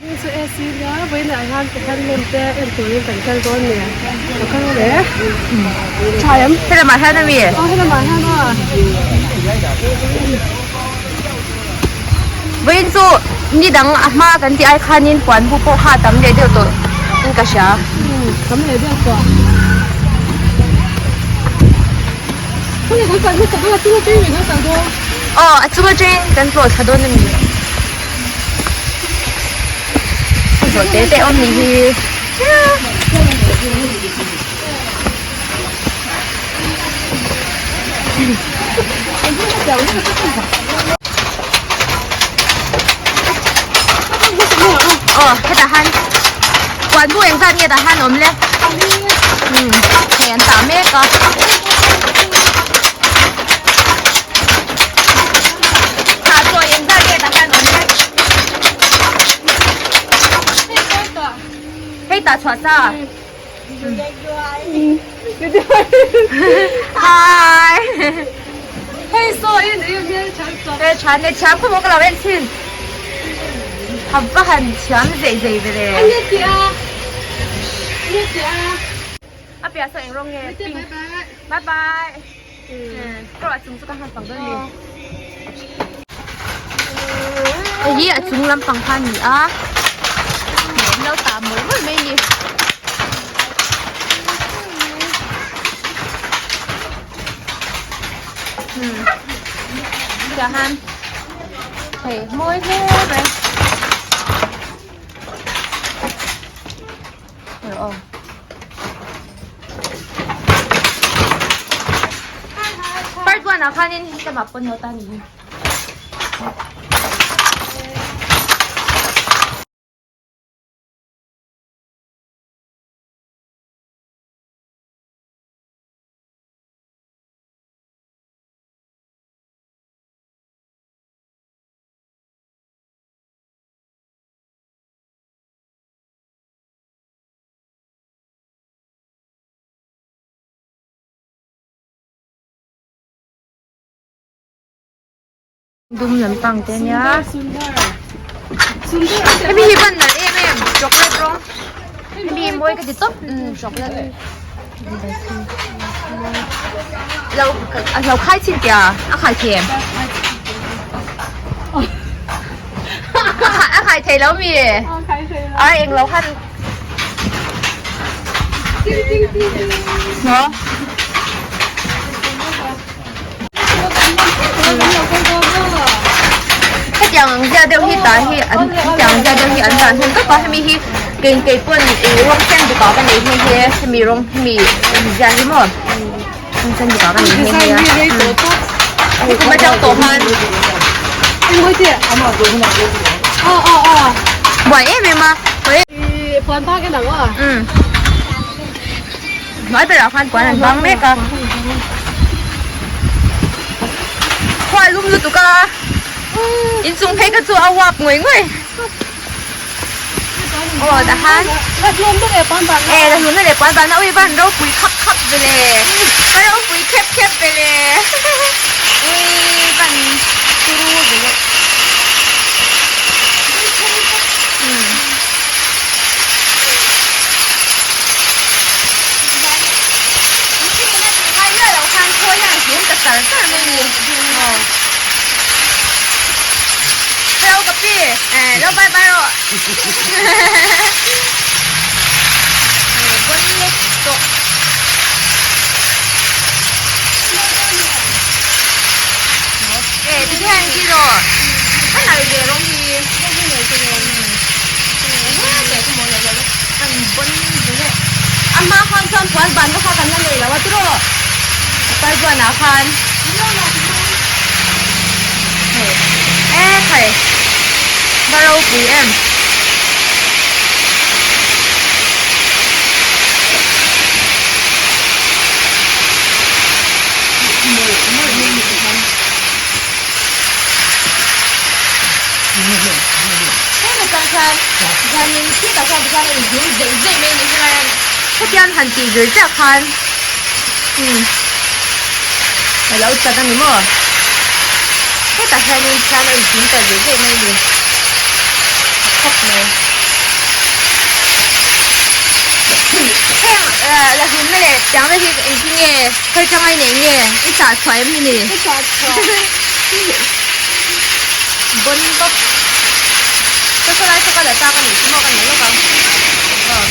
Hei chu AC nia vawiinah hian ti hian lem te en turin kan kal dawn nia ka kal le tha em helamah hian ami aw helamah hian aw vawiin chu ni dang a hma kan tih ai khanin puan bu pawh kha a tam leh deuh tawh in ka hria tam leh deuh tawh khawnge kan kal hmasa ber a chung atangin kan kal dawn aw a chung atangin kan tlawh thla dawn ami. Zawh te te awm ni hi. Aw hetah han puan bu engzat nge tah han awm le hei an tah mek a. Tah chawi engzat nge tah hian awm le? Hei tah chhuah sa. Hi. Hei saw in ei hmel than chawp. Hmel than le thiam khawp ka lo en thin. A va han thiam zei zei ve le. A nge tia. Nge tia. A piah saw eng rawng nge? Pink. Bye bye. Kawr a chung chu ka han fang dawn ni. Hei hi a chung lampang kha a ni a. Hei an lo tah mawlh mawlh mai a ni. Chutiang khan hei mawi hle mai. Part 1 ah khanin lamah pawn lo ta ni hi. Dum lampang te ania hemi hi van nalh em em chocolate rawng hemi hi mawi ka ti tawp chocolate lo a lo khai chhin tia a khai thei em a khai thei lo mi a eng lo khan Maw? Hetiang ang zia deuh hi tah hi an hetiang ang zia deuh hi an dan hnem tawp a hemi hi kei kei pawn ih rawng sen duk ah ka nei nghe nghe hemi rawng hemi zia hi maw rawng sen duk ah ka nei nghe nghe a hei kum atang tawh khan buai em em a Puan bang en ang aw. Umm. Hnuai berah khan puan an bang mek a. Khua a lum lutuk a. Inchung phei kha chu a uap ngawih ngawih. Aw tah khan. E hlumna leh puan ban na ui van ropui khap khap ve le. A ropui khep khep ve le. Ui van turu ve le. Hello ka pi eh lo bye bye rawh eh ti hian khi rawh a nalh ve rawng hi a hma khan chuan puan ban te kha kan la nei lo a tiraw parbuanah khan hei e khai va ropui em. Hemi chang khan hianin khitah khan tikhian a inhlim zeih zeih mai a nih hi hetiang han tih zir chiah khan umm a lo chat a ni maw hetah hianin khian a inhlim ta zeih zeih mai a ni a khawp mai. Heng la hlumna leh tiang vel hi engtin nge khawi tanga i neih nge i chah chhuah em ni? Ka chah chhuah. Bon bawk. Ka saw lai saw ka la tak a nih chu maw ka nei lawk ang. Aw.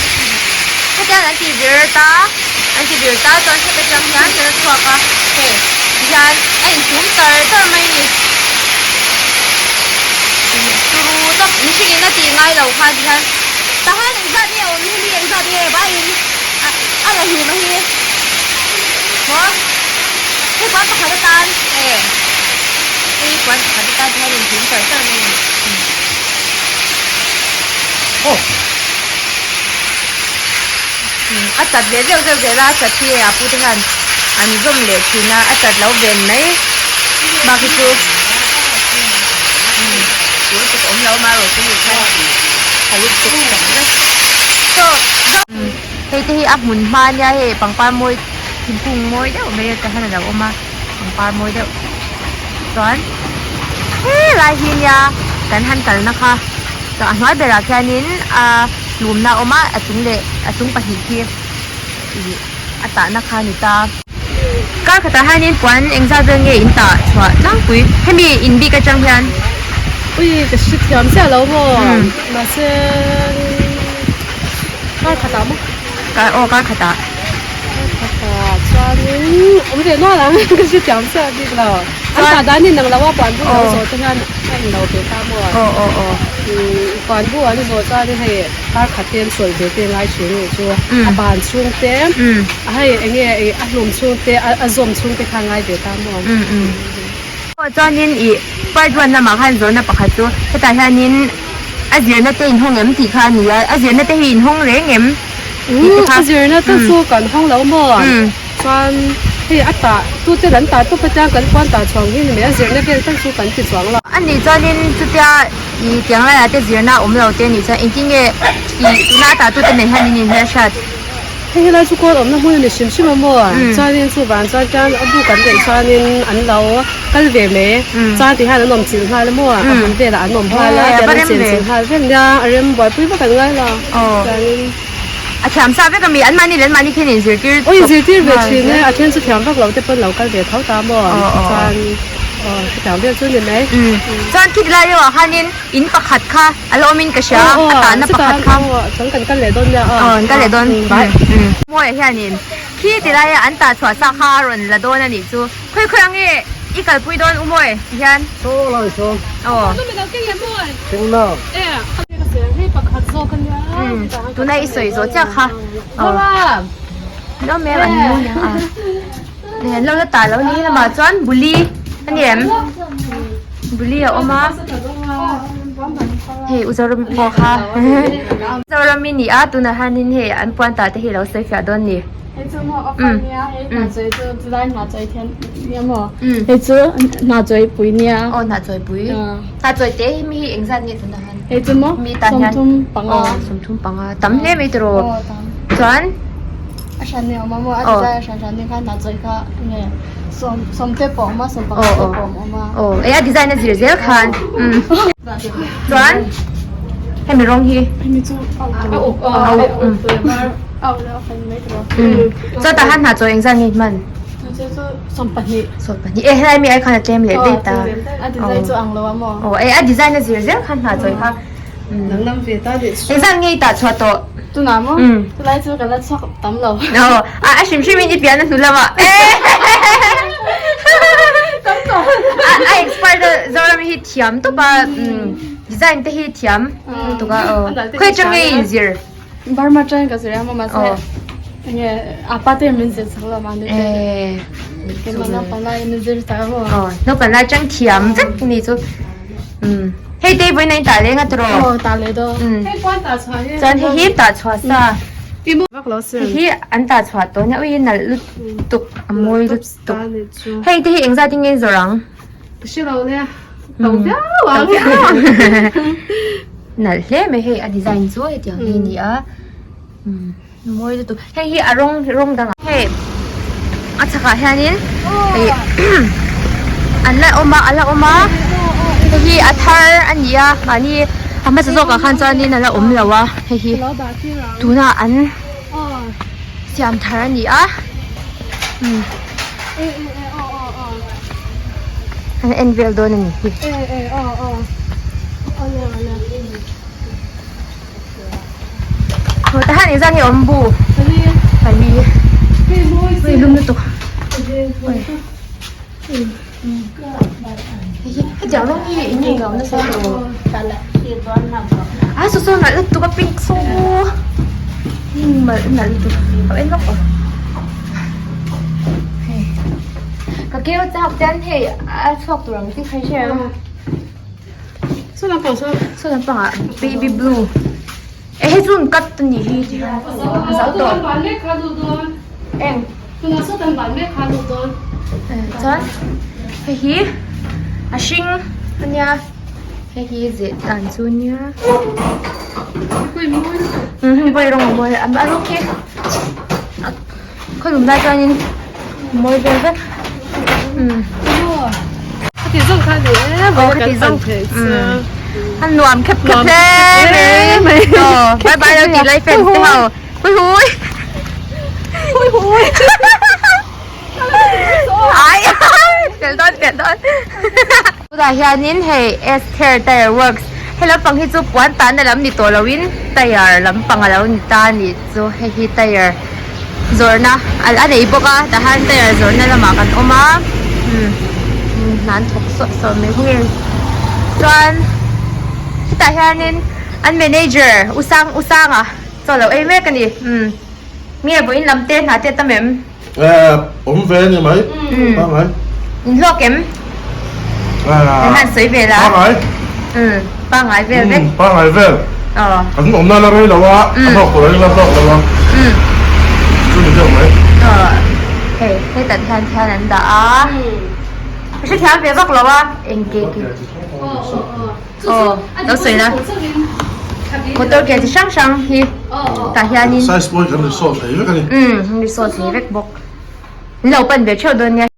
Hetiang an ti vir ta an ti vir ta chuan heta tang hian kan a chhuak a hei tihian a inchhum tar tar mai a ni. Turu tawp mihring in a tih ngai lo khan tihian tahan engzat nge awm hi mi engzat nge vaiin a la hlum a hi maw hei puan pakhat atan e hei puan pakhat atan tihian inchhum tar tar mai a ni. A chat ve zeuh zeuh zel a, a chat hi a pute hian an zawm leh thin a, a chat lo ven mai bak hi chu tur tuk a awm lo amaherawh chu hei khan a lut tuk tak vek chaw hei te hi a hmun hma ania hei pangpar mawi thingkung mawi deuh mai te hian a lo awm a pangpar mawi deuh chuan helai hi nia kan han kalna kha. Chuan a hnuai berah khianin a hlumna a awm a, a chung leh a chung pahnih khi ih a tahna kha a ni ta. Kar khatah hianin puan engzat vel nge in tah chhuah tlangpui hemi in bik atang hian. Ui ka hre thiam chiah lo maw mahse kar khatah maw. Kar aw kar khatah. Kar khatah chuanin awm ve nual ang ka hre thiam chiah bik lo. An tah dan in ang lo a puan bu lo zawh te hian a in lo ve ta maw? Aw aw aw. Puan bu an zawh chuan hei kar khat te an chawlh ve te ngai thin anih chu a ban chhung te hei eng nge a hlum chhung te a zawm chhung te kha ngai ve ta maw? Aw chuanin ih part one lamah khan zawhna pakhat chu hetah hianin a zirna te in hawng em tih kha a ni a, a zirna te hi in hawng reng em tih te kha. A zirna te chu kan hawng lo maw? Chuan hei a tah tu ten an tah tawp atiang kan puan tah chhuang hi ni mai a zirna vel tak chu kan ti chuang lo. A nih chuanin chutia ih tiang laiah te zirna a awm lo te a nih chuan engtin nge ih tuna a tah tu te nen hian in inhmel hriat. Hei helai chu kawl awmna hmun a ni hrim hrim a maw chuanin chuvang chuan tiang a buk an neih chuanin an lo kal ve mai chuan ti hian an awm chilh nghal a maw a bul velah an awm nghal a tiang an chen chilh nghal vek nia a rem buaipui vak an ngai lo chuanin. A thiam sa vek a mi, an mahni leh an mahni khian inzirtir Aw inzirtir ve thin e, a then chu thiam vak lo te pawn lo kal ve tho ta maw chuan aw hetiang vel chu ni mai. Chuan khi tilai deuh ah khanin in pakhat kha a la awmin ka hria a tahna pakhat kha. Chuan kan kal leh dawn nia aw. Aw kan kal leh dawn. Mawiah hianin khi tilaia an tah chhuah sa kha a rawn la dawn a nih chu. Khawi khawi ang nge i kalpui dawn u mawi ti hian. Saw lai saw. Aw. Tuna i sawi zawh chiah kha. Aw. Lo mem an mu nia a. Nge lo la tah lo ni lamah chuan buli a ni em? Buli a awm a. Hei u Zorami pawh kha. Zorami ni a tunah hianin hei an puan tah te hi a lo sawi fiah dawn ni. Hei chu maw offer nia hei hna chawi chu chulai hna chawi thian nia maw hei chu hna chawi pui nia aw hna chawi pui hna chawi te hi mi hi engzat nge tuna han hei chu maw mi tan hian 35 35 tam hle mai tiraw chuan a hran ni awm a maw a design a hran hran ni kha hna chawi kha nge sawm sawm te pawh awm a sawm panga te pawh awm a aw ei a design a zir zel khan chuan hemi rawng hi hemi chu a uk a uk Chuan tah hian hna chaw engzat nge hman? 12 e helai mi ai khan a tlem leh daih ta. A design chu ang lo a maw? Aw e a design a zir zel khan hna chawi kha. Danglam ve ta leh chu. Engzat nge i tah chhuah tawh? Tunah maw? Chulai chu ka la chhuak tam lo. Aw a a hrim hrim in i pian a hnu lamah e a expert a Zoram hi thiam tawp a design te hi thiam lutuk a aw khawi atang nge i inzir? Burma train ka zir a maw mahse enge apa te min zir chak lo mahni te keimah naupang lai min zir chak a maw. Aw naupang lai atang thiam vek ni chu hei te vawiin a in tah leng a tiraw. Aw tah leh dawn. Hei puan tah chhuah hi. Chuan hei hi tah chhuah sa. Hei hi an tah chhuah tawh nia ui nalh lutuk a mawi lutuk. Hei te hi engzat in nge zawrh ang. Ka hre lo nia. To viau ang. Nalh hle mai hei a design chu hetiang hi a ni a. Mawi lutuk. Hei hi a rawng rawng dang ah. Hei a chhakah hianin hei an la awm a a la awm a. Hei hi a thar a ni a mahni a hmasa zawkah khan chuanin a la awm lo a hei hi tunah an. Siam thar a ni a umm an en vel dawn a ni hi. Tah hian engzat nge awm bu pali ui lum lutuk hetiang rawng hi eng nge lo nasa tawh a saw saw nalh lutuk a pink saw nalh lutuk a en vak aw hei ka keu chak chuan hei a chhuak tur ang tih kha i hria em. Saw lampang saw. Saw lampang ah baby blue eh hei chu an cut a nih hi ti hian zo tawh. Eng. Chuan hei hi a hring a nia hei hi zeh dan chu a nia hei pawh hi rawng a mawi a rawng khi Khaw lum lai chuanin mawi vel vek umm Khati zawng kha ni e aw khati zawng a nuam khep khep hle mai aw bye bye lo tih lai fans te ho hui hui hui hui ai tel dawn tel dawn tunah hianin hei Esther Tyre Works he lampang hi chu puan tanna lam ni tawh loin tyre lampang a lo ni ta a nih chu hei hi tyre zawrhna a nei bawk a tah hian tyre zawrhna lamah kan awm a umm hna an thawk sawh sawh mai bawk e chuan hetah hianin an manager usang usanga chaw lo ei mek a ni umm nge vawiin lam te hna te a tam em. Awm ve a ni mai pangngai. In hlawk em? Kan han sawi vel a. Pangngai. Pangngai vel vek. Pangngai vel. Kan awmna la rei lo a, a hlawk tur a la hlawk lo a. Chu ni deuh mai. Hei, hetah hian hian an dah a. Ka hrethiam ve vak lo a, eng ke ke. Aw, lo sawi la. Motor ke chi hrang hrang hi tah hianin Size pawh hi kan resort thei vek a ni. Umm, resort thei vek bawk. In lo pan ve theuh dawn nia.